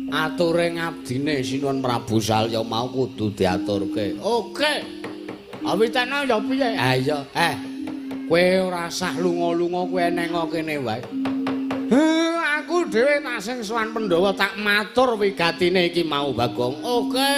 Ature ngabdine Sinuwun Prabu Salya mau kudu diaturke. Oke. Awitana ya piye? Ha iya, kowe ora sah lunga-lunga, kowe neng kene wae. Aku dhewe tak sing sowan Pandhawa tak matur wigatine iki mau Bagong. Oke.